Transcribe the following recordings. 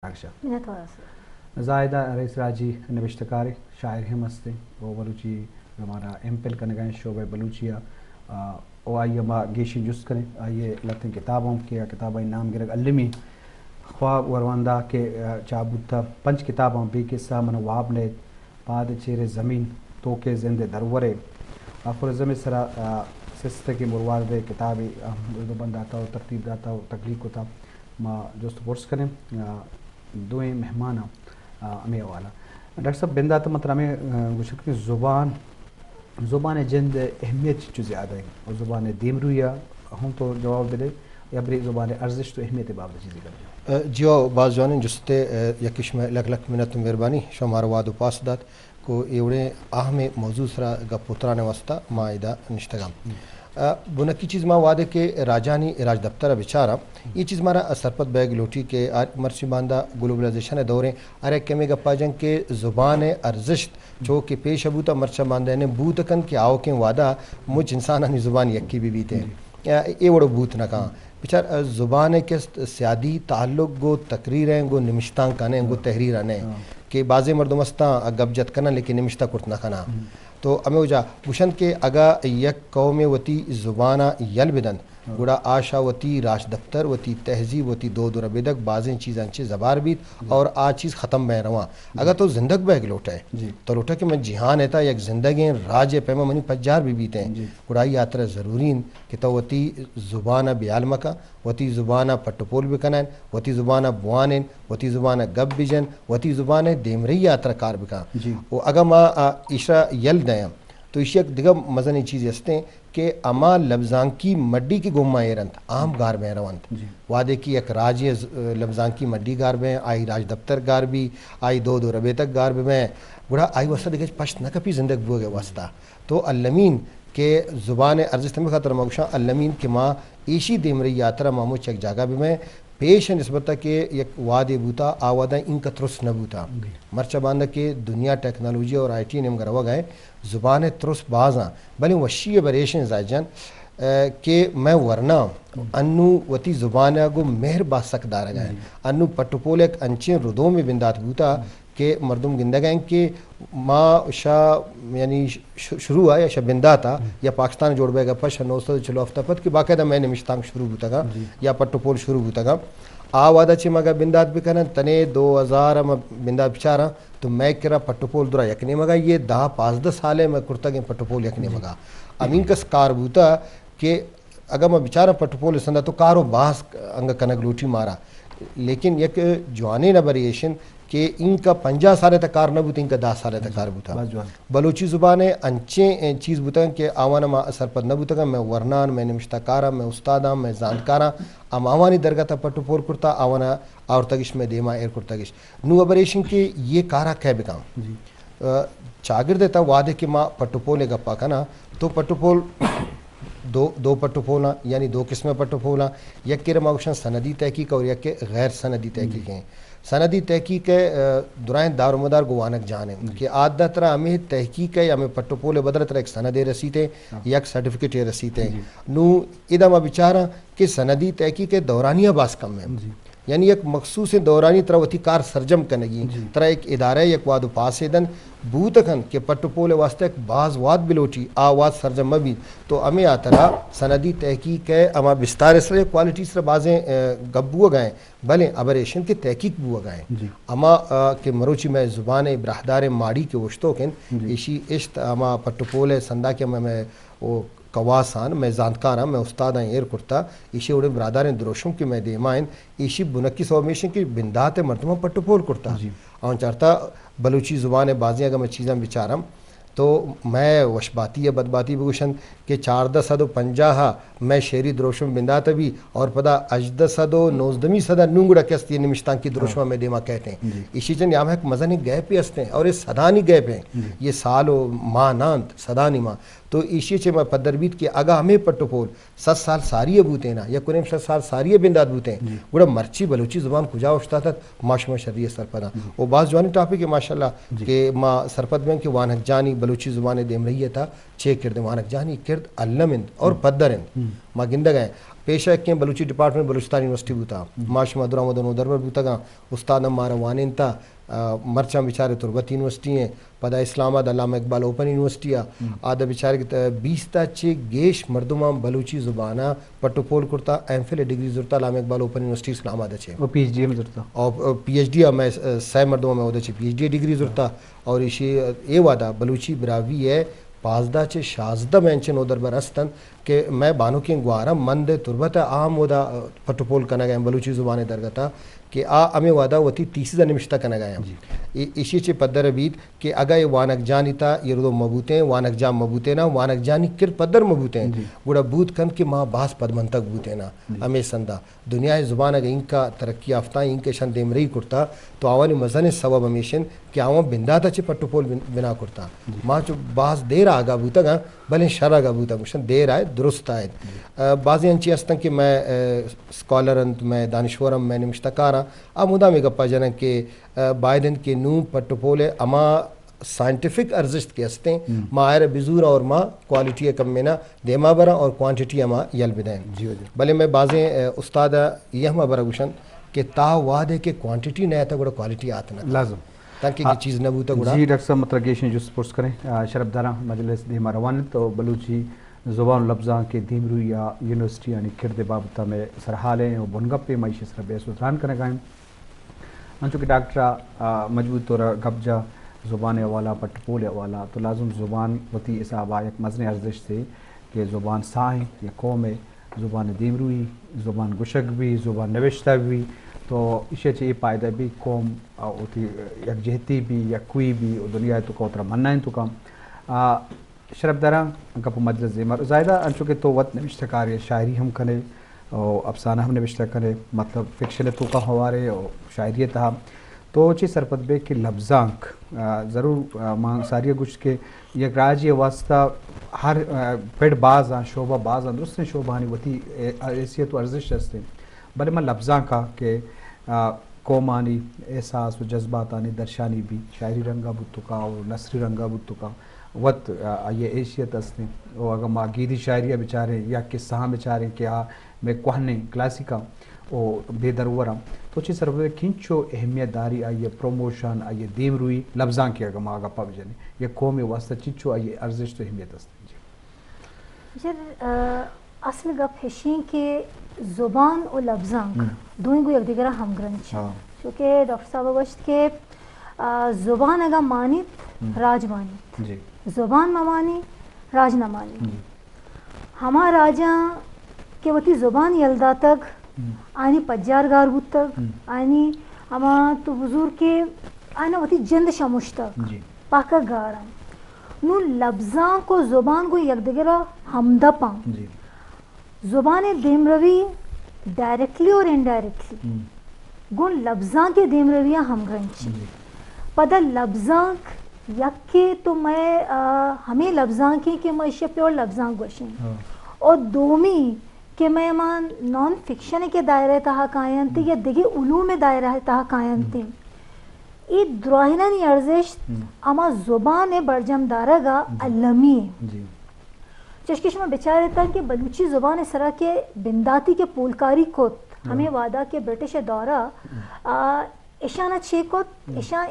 اگشا۔ منت وار است۔ زاہدہ رئیس راجی نبشتہ کارے، شاعر ہم ہستیں و بلوچی زبان ء ایم فل کنگا ایں شعبہ بلوچی ء، آ، و آئی ء ما گیشیں جست کنیں۔ آئی ء لہتیں کتاب ہم کہ آ کتابانی نام گرگ المی خواب وروندا کہ، آ، چاپ بوتا، پنچ کتاباں بے قصہ من واب نیت، پاد چیر زمین، توکے زند درورے، آفورزم سرا، آ، سستگیں مروارد کتابے، آ، اردو بند داتا و ترتیب داتا و تخلیق کتا۔ ما جست و پرس کنیں، آ، دوئیں مہماناں، آ، ہمے حوالہ۔ ڈاکٹر صاحب، بندات من ترا ہمے، آ، گوشگ کہ زبان، زبان ء جند ء اہمیت چنچو زیادہ انت و زبان ء دیمروئی ء ہم تو جواب بدے یا برے زبان ء ارزشت و اہمیت ء بابت ء چیزے گپ جن۔ آ، جی ہو، باز جوانیں جستے، آ، یکی شمئے لک لک منت و مہربانی، شما مارا وہد و پاس دات۔ کو اے وڑیں اہمیں موضوع سرا گپ و تران ء واسطہ ما ادا نشتگاں۔ آ، بنکی چیز ما وہدے کہ راجانی راجدپتر ء بچاراں، اے چیز مارا سرپد بیگ لوٹی کہ آ مرچی باندا گلوبلائزیشن ء دوریں، ہر یک ہمے گپا جن کہ زبان ء ارزشت چو کہ پیش بوتا مرچا باندا نہ بوت کنت کہ آؤکیں وہدا مچ انسانانی زبان یکے بہ بیتیں۔ آ، اے وڑ بوت نہ کن۔ بچار، آ، زبان ء کہ است سیادی تعلق گوں تقریر ء، گوں نمشتانکان ء، گوں تحریر ء نہ کہ بازیں مردم استاں، آ، گپ جت کناں لیکن نمشتہ کرت نہ کناں۔ تو ہمے وجہ گوشنت کہ اگاں یک قومے وتی زبان ء یل بدنت، گڑا آ شہ وتی راجدپتر، وتی تہذیب، وتی دود و ربیدگ بازیں چیزاں چہ زبہر بیت اور آ چیز ختم بئیں رواں۔ اگاں تو زندگ بیگ لوٹئے، تو لوٹئے کہ من جہان ء تہا یک زندگیں راجے پیما منی پجار بہ بیتیں، گڑا آئی ہاترا ضروری انت کہ تو وتی زبان ء بیال مکن، وتی زبان ء پٹ و پول بکنین، وتی زبان ء بوانین، وتی زبان ء گپ بجن، وتی زبان ء دیمرئی ء ہاترا کار بکن۔ و اگاں ما، آ، ایشرا یل دیاں تو ایشی یک دگہ مزنیں چیزے ہستیں کہ ہما لبزانکی مڈی کہ گوما ایر انت، آ ہم گار بئیں رونت۔ وہدے کہ یک راجے ز-، لبزانکی مڈی گار بئیں، آئی راجدپتر گار بی، آئی دود و ربیتگ گار ببئیں، گڑا آئی واسطہ دگہ ہچ پشت نہ کپی زندگ بوگ ء واسطہ۔ تو المی انت کہ زبان ء ارزشت ہمے خاطر ما گوشاں، المی انت کہ ما ایشی دیمرئی ء ہاترا ما مچ یک جاگہ ببئیں۔ پیش ء نسبت ء کہ یک وہدے بوتا، آ وہدا اینکا ترس نہ بوتا۔ مرچا باندا کہ دنیا ٹیکنالوجی اور آئی ٹی نیمگا روگا ایں، زبان ء ترس بازاں، بلے وشی ء بریشیں زاہد جان، ء، کہ مئے ورناں انوں وتی زبان ء گوں مہر باز سک دارگا ایں۔ انوں پٹ و پول یک انچیں ردومے بندات بوتا کہ مردم گندگا انت کہ ما شہ، یعنی ش-، شروع ء یا شہ بندات ء یا پاکستان جوڑ بیگ ء پد شہ نو سد و چل و ہفت ء پد کہ باقاعدہ مئے نمشتانک شروع بوتگاں یا پٹ و پول شروع بوتگاں۔ آ وہدا چہ ما اگاں بندات بکنن، تنے دو ہزار ء ما بندات بچاراں تو مئے کرا پٹ و پول درا یک نیمگا، یہ دہ پانزدہ سال ء مئے کرتگیں پٹ و پول یک نیمگا۔ ہمینکس کار بوتا کہ اگاں ما بچاراں پٹ و پول سندا تو کارو باز انگہ کنگ لوٹی مارا، لیکن یک جوانیں ہبرے ایش انت کہ اینکا پنجاہ سال ء تک کار نہ بوت، اینکا دہ سال ء تک کار بوتا۔ بلوچی زبان ء انچیں چیز بوتگ کہ آوان ما سرپد نہ بوتگاں، مئے ورنان، مئے نمشتہ کاراں، مئے استاداں، مئے زانتکاراں ہم آوانی درگت ء پٹ و پول کرتا، آوان آورتگش مئے دیما ایر کرتگش۔ نوں ہبر ایش انت کہ یہ کارا کئے بکن؟ ء، چاگرد ء تہ وہدے کہ ما پٹ و پول ء گپا کناں تو پٹ و پول دو، دو پٹ و پولاں، یعنی دو قسم ء پٹ و پولاں، یکے را ما گوشاں سندی تحقیق اور یکے غیر سندی تحقیق ہیں۔ سندی تحقیق ء، ء، درائیں دار و مدار گوں وانگ جان ہیں کہ آ دہ ترا ہمیں تحقیق ء یا ہمیں پٹ و پول ء بدل ترا یک سندے رسیت ہیں، یک سرٹیفکیٹے رسیت ہیں۔ نوں ادا ما بچاراں کہ سندی تحقیق ء دورانیہ باز کم ہیں۔ یعنی یک مخصوصیں دورانی ترا وتی کار سرجم کنگی، ترا یک ادارہ یک وعد و پاسے دنت، بوت کنت کہ پٹ و پول ء واسطہ یک باز وعد بلوٹی، آ وعد سرجم مہ بیت، تو ہمے ہاترا سندی تحقیق ء ہما بستار ء سر ء کوالٹی سر بازیں، ء، گپ بوگ ء انت، بلے ہبر ایش انت کہ تحقیق بوگ ء انت۔ ہما، ء، کہ مروچی مئے زبان ء براہداریں ماڑی کہ اوشتوک انت، ایشی اشت ہما پٹ و پول ء سندا کہ مئے، مئے او کواسان، مئے زانتکاراں، مئے استاداں ایر کرتا، ایشی وڑیں براداریں دروشم کہ مئے دیما انت، ایشی بنکی سوب ایش انت کہ بندات ء مردماں پٹ و پول کرتا۔ آن چارتا بلوچی زبان ء بازیں اگاں من چیزاں بچاراں تو مئے وشباتی یا بدباتی بگوشنت کہ چاردہ سد و پنجاہ ء مئے شعری دروشم بندات ء بی اور پدا ہژدہ سد و نوزدہمی سد ء نوں گڑا کہ است یہ نمشتانکی دروشم ء مئے دیما کئیت ہیں۔ ایشی چہ نیام یک مزنیں گیپے است ہیں اور یہ سدانی گیپ ہیں۔ یہ سال و ماہ نہ انت، سدانی ماہ۔ تو ایشی چہ ما پدر بیت کہ اگاں ہمے پٹ و پول سد سال ساری ء بوتین ء، یک و نیم سد سال ساری ء بندات بوتین، گڑا مرچی بلوچی زبان کجا اوشتات ات، ما شما شری ء سرپداں۔ و باز جوانیں ٹاپک ء ماشاءاللہ کہ ما سرپد بیں کہ وانگ جانی بلوچی زبان ء دیمرئی ء تھا چے کرد، وانگ جانی کرد الم انت اور پدر انت۔ ما گندگ ء پیشہ یکیں بلوچی ڈپارٹمنٹ بلوچستان یونیورسٹی بوتا۔ ما شما درا مدن و دربر بوتگاں، استاد ہم مارا وانینتا۔ آ، مرچاں بچارے تربت یونیورسٹی ہیں، پدا اسلام آباد علامہ اقبال اوپن یونیورسٹی آ، آ دا بچارے کہ ت-، بیست تا چہ گیش مردماں بلوچی زبان آ پٹ و پول کرتا، ایم فل ڈگری زرتا علامہ اقبال اوپن یونیورسٹی اسلام آباد چے۔ او پی ایچ ڈی ہم زرتا۔ او، او پی ایچ ڈی آ میں س-، سہ مردماں میں اودا چے پی ایچ ڈی ڈگری زرتا۔ اور ایشی اے وعدہ بلوچی براہوئی ہے، پانزدہ چہ شانزدہ بینچ نودربر است انت کہ مئے بانکیں گوہاراں مند ء تربت ء آ ہم اودا پٹ ء پول کنگ ء انت بلوچی زبان ء درگت ء کہ آ ہمے وہد ء وتی تھیسز ء نبشتہ کنگ ء انت۔ جی۔ اے، ایشی چہ پدر بیت کہ اگاں اے وانگجانی تھا اے ردو مہ بوتیں، وانگجاہ مہ بوتیں نا، وانگجانی کرد پدر مہ بوتیں، جی۔ گڑا بوت کنت کہ ما باز پدمنتگ بوتیں نا۔ جی۔ ہمے سندا دنیا ء زبان اگاں اینکا ترقی یافتہ، اینکا اشان دیمرئی کرتا، تو آوانی مزنیں سوب ہمیش انت کہ آواں بندات ء چہ پٹ ء پول بن-، بنا کرتا۔ جی۔ ما چو باز دیر آگاہ بوتگ آں، بلے شر آگاہ بوتگ، گوشن دیر آئے، درست آئے۔ جی۔ ء، بازیں انچی ہستن کہ مئے، ء، اسکالر انت، مئے دانشور ہم، مئے نمشتہ کار آں، آ مدام اے گپا جنن کہ، ء، باید انت کہ نوں پٹ ء پول ء ہما سائنٹیفک ارزشت کہ ہستیں، ہم۔ ما آئرا بزوراں اور ما کوالٹی ء کمینا دیما براں اور کوانٹٹی ء ما یل بدئیں۔ جی، جی۔ بلے مئے بازیں، ء، استاد ء یہ ہم ہبرا گوشن کہ تا وہدے کہ کوانٹٹی نہ آتا گڑا کوالٹی آت نہ۔ لازم۔ تانکہ ہاں۔ کہ چیز نہ بوتا گڑا۔ جی ڈاکٹر صاحب، مطلب گیشیں جست پرس کریں۔ آ، شرپ داراں مجلس دیما روان انت و بلوچی زبان و لبزانک ء دیمروئی ء یونیورسٹیانی کرد ء بابت ء مئے سرحال ایں و بنگپے ما ایشی سرا بحث و تران کنگا ایں۔ انچو کہ ڈاکٹر ء، آ، مجبور طور ء گپ جا زبان ء حوالہ، پٹ پول ء حوالہ، تو لازم زبان وتی حساب ء یک مزنیں ارزشتے کہ زبان ساہ انت یا قوم ء زبان دیمروئی، زبان گوشگ بی، زبان نوشتہ بی، تو ایشی چہ اے پائدہ بی قوم، آ، وتی یکجہتی بی، یکوئی بی، و دنیا تو کوترا منائیں تو کم۔ آ، شرپ داراں گپ و مجلس زیمر۔ زاہدہ انچو کہ تو وت نوشتہ کارے، شاعری ہم کنے، و افسانہ ہم نوشتہ کنے، مطلب فکشن توکا ہوارے و شاعری تہا۔ تو چی سرپد بے کہ لبزانک، آ، ضرور، آ، ما ساری گوشت کہ یک راجے واسطہ ہر، آ، پڑ باز آں، شعبہ باز آں، درستیں شعبہانی وتی، اے، حیثیت و ارزش ہستیں۔ بلے ما لبزانکا کہ، آ، قومانی احساس و جذباتانی درشانی بی، شاعری رنگا بوتکا و نثری رنگا بوتکا، وت، آ، آئی حیثیت ہستیں۔ و اگاں ما گیدی شاعری بچاریں یا قصہ ہم بچاریں کہ آ مئے کوہنیں کلاسیکاں و بے درور آں۔ تو چی سرپد بے کینچو اہمیت داری آئی پروموشن، آئی دیمروئی لبزانک ء اگاں ما گپا بجنیں، یک قومے واسطہ چنچو آئی ارزشت و اہمیت است؟ جی۔ سر، آ، اصل گپ ہشیں کہ زبان و لبزانک ہم۔ دوئیں گو یک دیگر ہمگرنچ۔ ہاں۔ چونکہ ڈاکٹر صاحب گوشت کہ، آ، زبان اگاں مانیت، ہم۔ راج مانیت۔ جی۔ زبان مہ مانی، راج نہ مانی۔ جی۔ ہما راجاں کہ وتی زبان یل داتگ، ہم۔ آنی پجار گار بوتگ، ہم۔ آنی ہما تو بزور کہ آنا وتی جند شمشتگ، جی۔ پاکہ گاراں۔ نوں لبزانک و زبان گوں یکدگرا ہمدپاں۔ جی۔ زبان دیمروی ڈائریکٹلی اور انڈائریکٹلی ہم۔ گوں لبزانک دیمروی ہمگرنچی۔ جی۔ پدا لبزانک یکے تو مئے، آ، ہمے لبزانکیں کہ ما ایشی پیور لبزانک گوشیں۔ ہاں۔ اور دومی کہ مئے ما نان فکشن کے دائرہ تہا کاینت ہم۔ یا دگہ علوم دائرہ تہا کاینت۔ ہم۔ اے دراہینانی ارزشت ہم۔ ہما زبان برجم دارگا جی۔ المی۔ جی۔ چشکہ شما بچارتاں کہ بلوچی زبان سرا کہ بنداتی کہ پولکاری کت، ہاں۔ ہمے وہدا کہ برٹش دورا، ہم۔ آ، اشانا چے کت؟ ہم۔ اشان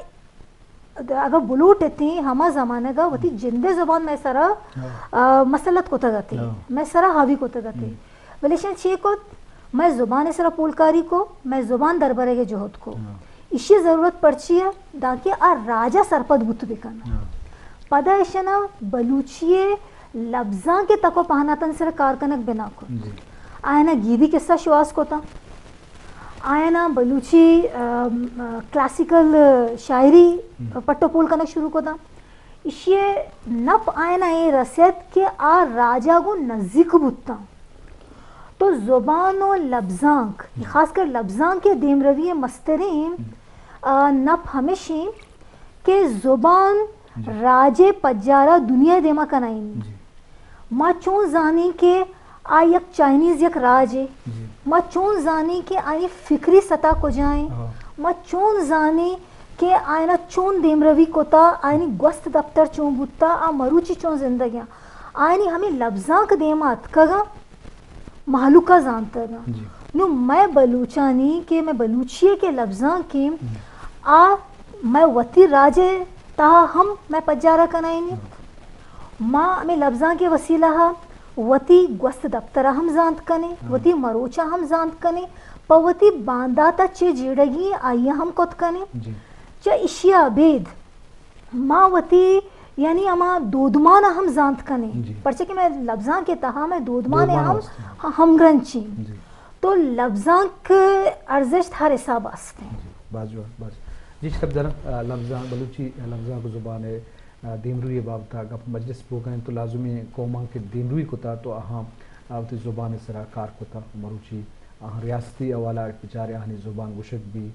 اگاں بلوٹ اتیں، ہما زمانگا وتی ہم۔ جندے زبان مئے سرا، ہاں۔ آ، مسلط کتگ اتیں، ہاں۔ مئے سرا حاوی کتگ اتیں۔ ہم۔ بلے اشان چے کت؟ مئے زبان سرا پولکاری کو، مئے زبان دربرگ جہد کو۔ ہاں۔ ایشی ضرورت پرچی ہے؟ دانکہ آ راجا سرپد بوت بکن۔ ہاں۔ پدا اشانا بلوچی لبزانک تک و پہناتن سر کار کنگ بنا کت۔ جی۔ آیانا گیدی قصہ شواز کتاں۔ آیانا بلوچی، ام، کلاسیکل شاعری ہم۔ پٹ و پول کنگ شروع کتاں۔ ایشی نپ آیانا اے رسیت کہ آ راجا گوں نزیک بوتاں۔ تو زبان و لبزانک، ہم۔ خاص کر لبزانک دیمروی مسترین، ہم۔ آ، نپ ہمیشیں کہ زبان جی۔ راجے پجارا دنیا دیما کنائینی۔ جی۔ ما چون زانیں کہ آ یک چائنیز یک راجے؟ جی۔ ما چون زانیں کہ آئی فکری سطح کجائیں؟ ہاں۔ ما چون زانیں کہ آئینا چون دیمروی کتا، آئینی گوست دپتر چون بوتا، آ مروچی چون زندگیاں؟ آئینی ہمیں لبزانک دیما اتکگا۔ مہلوکا زانتگاں۔ جی۔ نوں مئے بلوچانی کہ مئے بلوچی ءِ کہ لبزانک ایں، ہم۔ آ مئے وتی راج ءِ تہا ہم مئے پجارا کنائینی۔ ہم۔ ما ہمے لبزانک ءِ وسیلہ ءَ وتی گوست دپتر ءَ ہم زانت کنیں، ہم۔ وتی مروچاں ہم زانت کنیں، پہ وتی باندات ءَ چے جیڑگی آئی ءَ ہم کت کنیں۔ جی۔ چہ ایشی ءَ ابید ما وتی، یعنی ہما دودمان ءَ ہم زانت کنیں، جی۔ پرچہ کہ مئے لبزانک ءِ تہا مئے دودمان ءِ دودمان ہم است۔ ہمگرنچی۔ جی۔ تو لبزانک ارزشت ہر حساب است۔ جی، باز جوان، باز۔ جی، شکر جناب، آ، لبزانک، بلوچی لبزانک زبان ءِ، آ، دیمروی ءِ بابت ءَ گپ مجلس بوگا انت تو لازمی قوماں کہ دیمروی کتا تو آہاں، آ، وتی زبان ءِ سرا کار کتا، مروچی آہاں ریاستی حوالہ بچارے آہانی زبان گوشگ بی،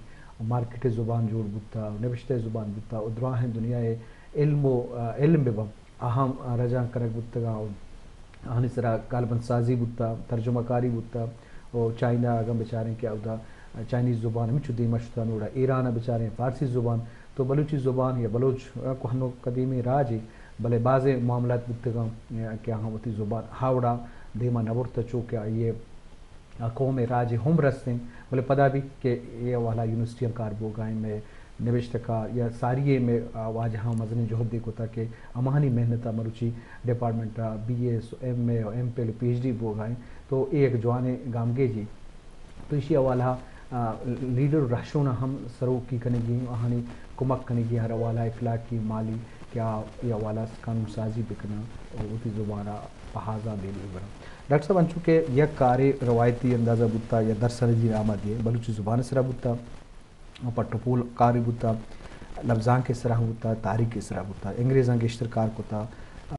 مارکیٹ ءِ زبان جوڑ بوتا، نبشتہ ءِ زبان بوتا، و دراہیں دنیا ءِ علم و، آ، علم بہ بنت، آہاں رجانک کنگ بوتگاں و آہانی سرا گالبند سازی بوتا، ترجمہ کاری بوتا، و چائنا اگاں بچاریں کہ اودا چائنیز زبان ہمینچو دیما شتا، نوڑا ایران ءَ بچاریں فارسی زبان، تو بلوچی زبان یا بلوچ کوہن و قدیمیں راجے، بلے بازیں معاملات بوتگاں کہ آہاں وتی زبان ہاوڑا دیما نہ برتا، چو کہ آئی ءِ آ قوم ءِ راج ءِ ہمر است انت، بلے پدا بھی کہ اے حوالہ یونیورسٹیاں کار بوگا انت، مئے نبشتہ کار یا ساری ءَ مئے، آ، واجہاں مزنیں جہدے کتا کہ ہماہانی محنت ءَ مروچی ڈیپارٹمنٹ ءَ B S, M A, M Phil, P H D بوگا انت، تو اے یک جوانیں گامگیجے۔ تو ایشی حوالہ، آ، لیڈر و رہشوناں ہم سروکی کنگی، آہانی کمک کنگی ہر حوالہ اخلاقی، مالی کہ آ اے حوالہ ءَ قانون سازی بکناں و وتی زبان ءَ پہازاں دیما ببراں۔ ڈاکٹر صاحب، انچو کہ یک کارے روایتی اندازہ بوتا یا درسانی نام ءَ دیئے بلوچی زبان ءِ سرا بوتا، پٹ و پول کارے بوتا، لبزانک ءِ سرا بوتا، تاریخ ءِ سرا بوتا، انگریزاں گیشتر کار کتا،